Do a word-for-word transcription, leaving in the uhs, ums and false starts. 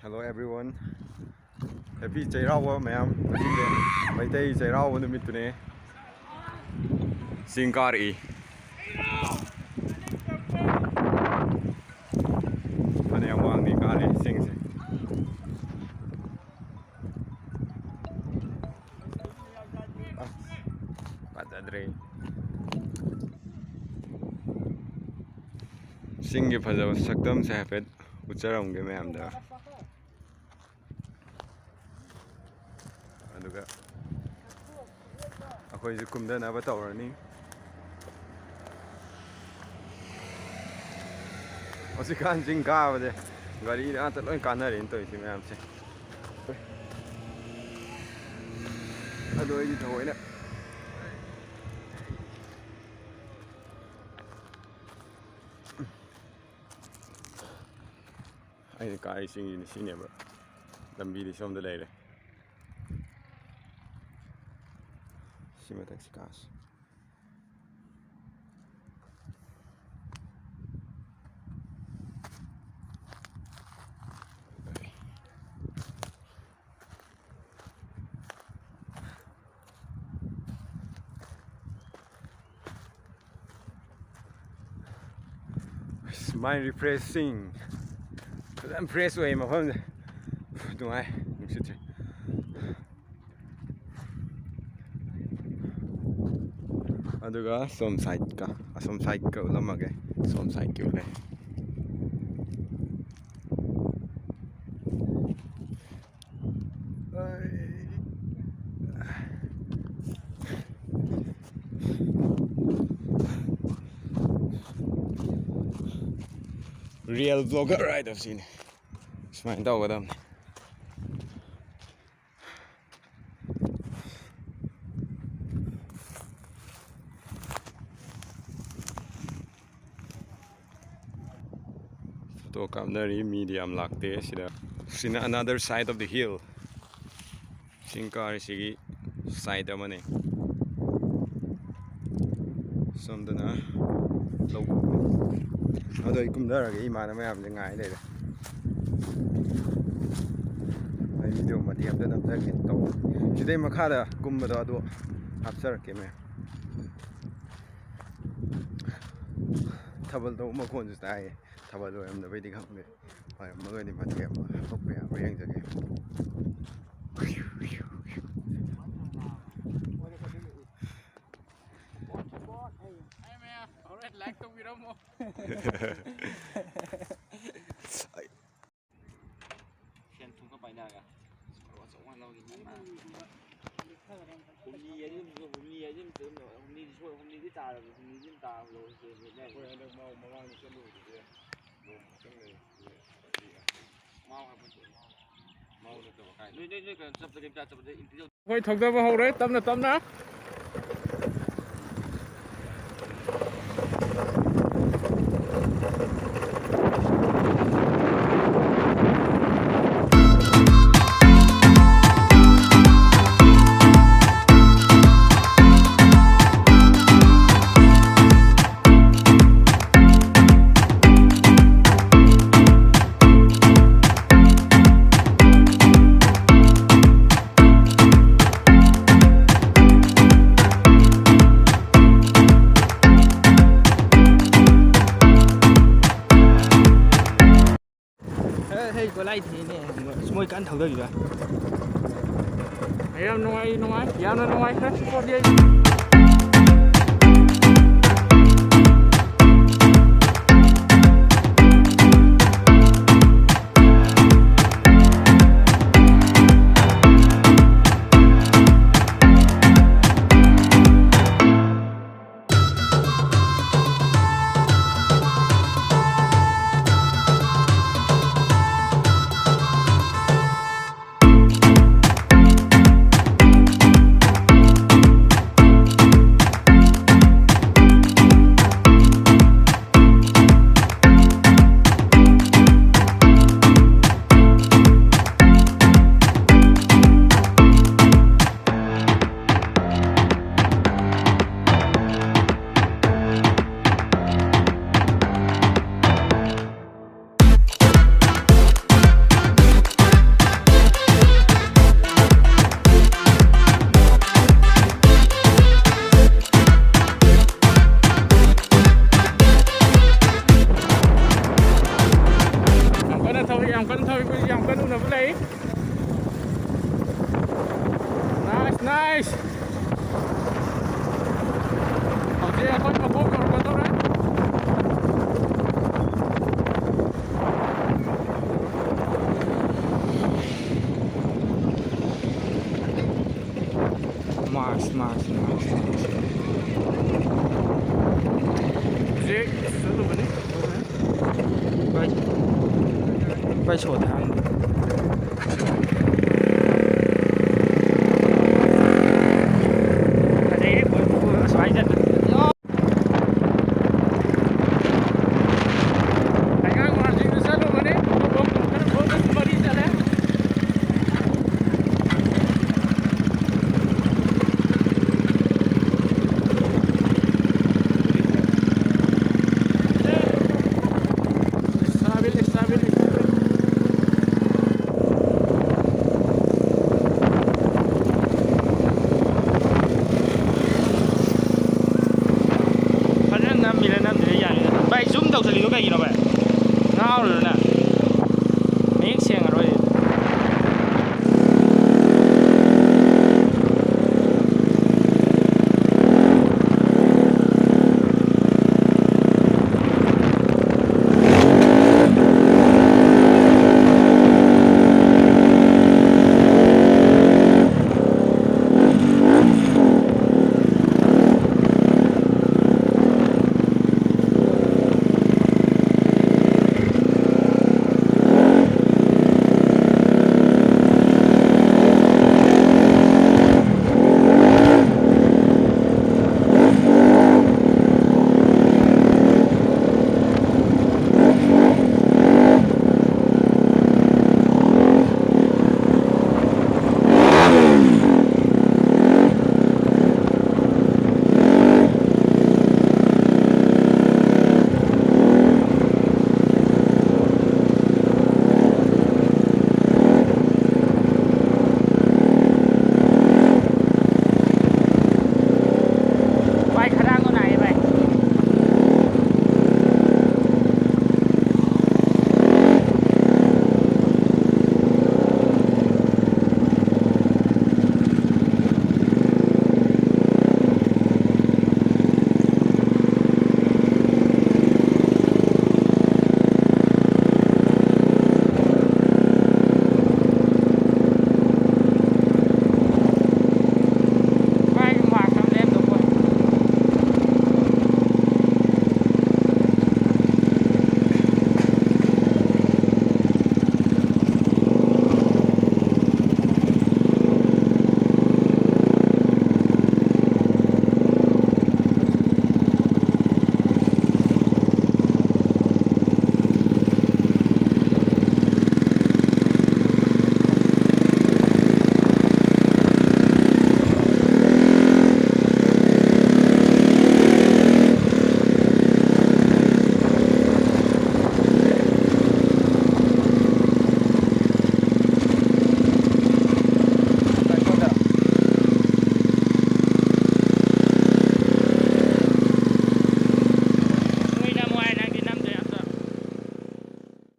Hello everyone. Happy ꯆꯩꯔꯥꯎꯕ ꯃꯌꯥꯝ꯫ ꯉꯁꯤꯁꯦ ꯃꯩꯇꯩ ꯆꯩꯔꯥꯎꯕ ꯅꯨꯃꯤꯠꯇꯨꯅꯦ꯫ ꯆꯤꯡ ꯀꯥꯔꯛꯏ꯫ ꯐꯅꯌꯥꯝ ꯋꯥꯡꯅꯤ ꯀꯥꯔꯦ ꯆꯤꯡꯁꯦ꯫ ꯑꯁ, ꯐꯖꯗ꯭ꯔꯦ꯫ ꯆꯤꯡꯒꯤ ꯐꯖꯕ ꯁꯛꯇꯝꯁꯦ ꯍꯥꯏꯐꯦꯠ ꯎꯠꯆꯔꯝꯒꯦ ꯃꯌꯥꯝꯗ꯫ ꯑꯗꯨꯒ ꯑꯩꯈꯣꯏꯁꯨ ꯀꯨꯝꯊꯅꯕ ꯇꯧꯔꯅꯤ꯫ ꯍꯧꯖꯤꯛꯀꯥꯟ ꯆꯤꯡ ꯀꯥꯕꯁꯦ ꯒꯥꯔꯤꯗ ꯉꯥꯛꯇ ꯂꯣꯏ ꯀꯥꯟꯅꯔꯦꯅ ꯇꯧꯔꯤꯁꯦ ꯃꯌꯥꯝꯁꯦ꯫ ꯑꯗꯣ ꯑꯩꯗꯤ ꯊꯑꯣꯏꯅ ꯑꯩꯅ ꯀꯥꯔꯤ ꯆꯤꯡꯁꯤꯅ ꯁꯤꯅꯦꯕ꯫ ꯂꯝꯕꯤꯗꯤ ꯁꯣꯝꯗ ꯂꯩꯔꯦ꯫ ꯁꯤ ꯃꯊꯛꯁꯤ ꯀꯥꯁꯤ꯫ Mind refreshing. ꯐꯖꯅ fresh ꯑꯣꯏꯌꯦ ꯃꯐꯝꯁꯦ꯫ ꯅꯨꯡꯉꯥꯏ ꯅꯨꯡꯁꯤꯠꯁꯦ꯫ ꯑꯗꯨꯒ ꯁꯣꯝ sideꯀ, ꯑꯁꯣꯝ sideꯀ ꯎꯠꯂꯝꯃꯒꯦ꯫ ꯁꯣꯝ sideꯀꯤ ꯎꯠꯂꯦ꯫ Real vlogger ꯍꯥꯏꯗꯣ ꯁꯤꯅꯤ꯫ ꯁꯨꯃꯥꯏꯅ ꯇꯧꯒꯗꯕꯅꯤ꯫ ꯐꯣꯇꯣ ꯀꯥꯞꯅꯔꯤ, ꯃꯤꯗꯤ ꯌꯥꯝ ꯂꯥꯛꯇꯦ ꯁꯤꯗ꯫ ꯁꯤꯅ another side of the hill꯫ ꯆꯤꯡ ꯀꯥꯔꯤꯁꯤꯒꯤ side ꯑꯃꯅꯤ꯫ ꯁꯣꯝꯗꯅ ꯂꯧꯕꯨꯛ꯫ ꯑꯗꯣ ꯑꯩ ꯀꯨꯝꯊꯔꯒꯦ, ꯏꯃꯥꯟꯅꯕ ꯃꯌꯥꯝꯁꯦ ꯉꯥꯏ ꯂꯩꯔꯦ꯫ ꯚꯤꯗꯤꯑꯣ ꯃꯇꯦꯛ ꯑꯝꯇ ꯅꯝꯖꯒꯦ ꯇꯧꯕ꯫ ꯁꯤꯗꯩ ꯃꯈꯥꯗ ꯀꯨꯝꯕꯗꯣ ꯑꯗꯨ ꯍꯥꯞꯆꯔꯛꯀꯦ ꯃꯦꯝ꯫ ꯊꯥꯕꯜ ꯇꯧꯕ ꯃꯈꯣꯟꯁꯨ ꯇꯥꯏꯌꯦ꯫ ꯊꯥꯕꯜ ꯑꯣꯏꯔꯝꯗꯕꯩꯗꯤ ꯈꯪꯗꯦ꯫ ꯑꯣꯏꯔꯝꯃꯒꯗꯤ ꯃꯇꯦꯛ ꯑꯃ ꯍꯥꯞꯄꯛꯄ ꯌꯥꯕ꯭ꯔꯥ ꯌꯦꯡꯖꯒꯦ꯫ ꯍꯣꯔꯦꯟ ꯂꯥꯏꯛ ꯇꯧꯕꯤꯔꯝꯃꯣ꯫ ꯁꯦꯟ ꯊꯨꯝ ꯈꯔ ꯄꯥꯏꯅꯔꯒ ꯃꯔꯨꯞ ꯑꯆꯧꯕ ꯑꯃ ꯂꯧꯒꯦ꯫ ꯍꯨꯝꯅꯤ ꯍꯥꯏꯗꯤ ꯑꯗꯨꯝ, ꯍꯨꯝꯅꯤ ꯍꯥꯏꯗꯤ ꯑꯗꯨꯝ, ꯍꯨꯝꯅꯤꯗꯤ ꯁꯣꯏ-, ꯍꯨꯝꯅꯤꯗꯤ ꯇꯥꯔꯕꯅꯤ, ꯍꯨꯝꯅꯤꯗꯤ ꯑꯗꯨꯝ ꯇꯥꯔꯕ ꯂꯧꯔꯁꯦ꯫ ꯑꯩꯈꯣꯏ ꯍꯟꯗꯛ ꯃꯃꯥꯡꯗ ꯆꯠꯂꯨꯕꯗꯨꯗꯤ ꯅꯣꯡꯃ ꯈꯛꯇꯪ ꯂꯩ꯫ ꯃꯥꯎ ꯍꯥꯏꯕ ꯅꯠꯇ꯭ꯔꯣ? ꯃꯥꯎ ꯅꯠꯇꯕ ꯀꯥꯏ? ꯅꯣꯏ, ꯅꯣꯏ, ꯅꯣꯏ ꯀꯩꯅꯣ ꯆꯠꯄꯗ ꯀꯩꯝꯇ ꯆꯠꯄꯗ ꯏꯝꯐꯤꯜ ꯑꯩꯈꯣꯏ ꯊꯧꯗꯕ ꯍꯧꯔꯦ ꯇꯞꯅ ꯇꯞꯅ꯫ ꯍꯦ, ꯍꯦ, ꯒꯣꯂꯥꯏ ꯊꯦꯡꯅꯦ꯫ ꯃꯣꯏ ꯀꯟꯅ ꯊꯧꯗꯔꯤꯕ꯫ ꯌꯥꯝ ꯅꯨꯡꯉꯥꯏ, ꯅꯨꯡꯉꯥꯏ, ꯌꯥꯝꯅ ꯅꯨꯡꯉꯥꯏꯈ꯭ꯔꯦ꯫ ꯀꯟ ꯊꯧꯔꯤꯕꯁꯤ ꯌꯥꯝ ꯀꯟꯅ ꯎꯅꯕ ꯂꯩ꯫ Nice, nice. ꯍꯧꯖꯤꯛ ꯑꯩꯈꯣꯏ ꯃꯀꯣꯛ ꯌꯧꯔꯛꯀꯗꯧꯔꯦ꯫ ꯃꯥꯔꯁ, ꯃꯥꯔꯁ, ꯃꯥꯔꯁ, ꯃꯥꯔꯁ꯫ ꯍꯧꯖꯤꯛ ꯆꯠꯂꯨꯕꯅꯤ꯫ ꯚꯥꯏ, ꯚꯥꯏ, ꯁꯣ ꯊꯥꯡ꯫